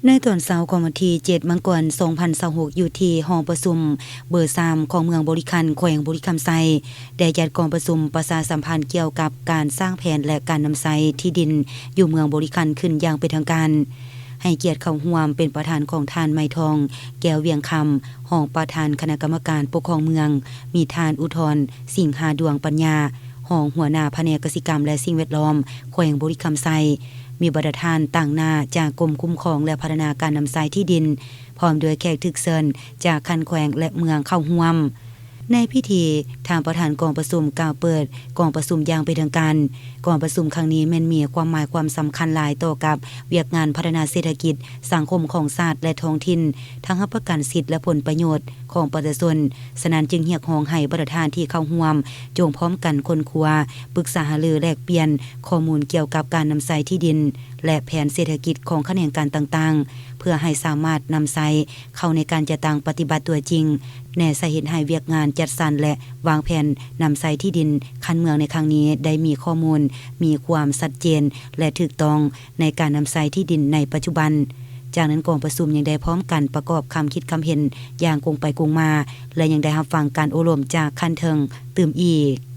ໃນຕອນເຊົ້າຂອງວັນທີເຈັດ ມັງກອນ ສອງພັນຊາວຫົກ ຢູ່ທີ່ຫ້ອງປະຊຸມເບີສາມ ຂອງເມືອງບໍລິຄັນ ແຂວງບໍລິຄຳໄຊ ໄດ້ຈັດກອງປະຊຸມປະຊາສຳພັນກ່ຽວກັບການສ້າງແຜນ ແລະ ການນຳໃຊ້ທີ່ດິນຢູ່ເມືອງບໍລິຄັນຂຶ້ນຢ່າງເປັນທາງການ. ໃຫ້ກຽດເຂົ້າຮ່ວມເປັນປະທານຂອງທ່ານ ໄມທອງ ແກ້ວວຽງຄຳ ຮອງປະທານຄະນະກຳມະການປົກຄອງເມືອງ, ມີທ່ານ ອຸທອນ ສິງຫາດວງປັນຍາ ຮອງຫົວໜ້າພະແນກກະສິກຳ ແລະ ສິ່ງແວດລ້ອມ ແຂວງບໍລິຄຳໄຊ, ມີບັນດາທ່ານຕາງໜ້າຈາກກົມຄຸ້ມຄອງ ແລະ ພັດທະນາການນຳໃຊ້ທີ່ດິນ ພ້ອມດ້ວຍແຂກຖືກເຊີນຈາກຂັ້ນແຂວງ ແລະ ເມືອງເຂົ້າຮ່ວມ. ໃນພິທີ, ທ່ານປະທານກອງປະຊຸມກ່າວເປີດກອງປະຊຸມຢ່າງເປັນທາງການ. ກອງປະຊຸມຄັ້ງນີ້ແມ່ນມີຄວາມໝາຍຄວາມສຳຄັນຫຼາຍຕໍ່ກັບວຽກງານພັດທະນາເສດຖະກິດ, ສັງຄົມຂອງຊາດ ແລະ ທ້ອງຖິ່ນ, ທັງຮັບປະກັນສິດ ແລະ ຜົນປະໂຫຍດຂອງປະຊາຊົນ. ສະນັ້ນຈຶ່ງຮຽກຮ້ອງໃຫ້ບັນດາທ່ານທີ່ເຂົ້າຮ່ວມ ຈົ່ງພ້ອມກັນຄົ້ນຄວ້າ, ປຶກສາຫາລື, ແລກປ່ຽນຂໍ້ມູນກ່ຽວກັບການນຳໃຊ້ທີ່ດິນ ແລະ ແຜນເສດຖະກິດຂອງຂະແໜງການຕ່າງໆ ເພື່ອໃຫ້ສາມາດນຳໃຊ້ເຂົ້າໃນການຈັດຕັ້ງປະຕິບັດຕົວຈິງ, ແນໃສ່ເຮັດໃຫ້ວຽກງານຈັດສັນ ແລະ ວາງແຜນນຳໃຊ້ທີ່ດິນຂັ້ນເມືອງໃນຄັ້ງນີ້ໄດ້ມີຂໍ້ມູນ, ມີຄວາມຊັດເຈນ ແລະ ຖືກຕ້ອງໃນການນຳໃຊ້ທີ່ດິນໃນປັດຈຸບັນ. ຈາກນັ້ນກອງປະຊຸມຍັງໄດ້ພ້ອມກັນປະກອບຄຳຄິດຄຳເຫັນຢ່າງກົງໄປກົງມາ ແລະ ຍັງໄດ້ຮັບຟັງການໂອ້ລົມຈາກຂັ້ນເທິງຕື່ມອີກ.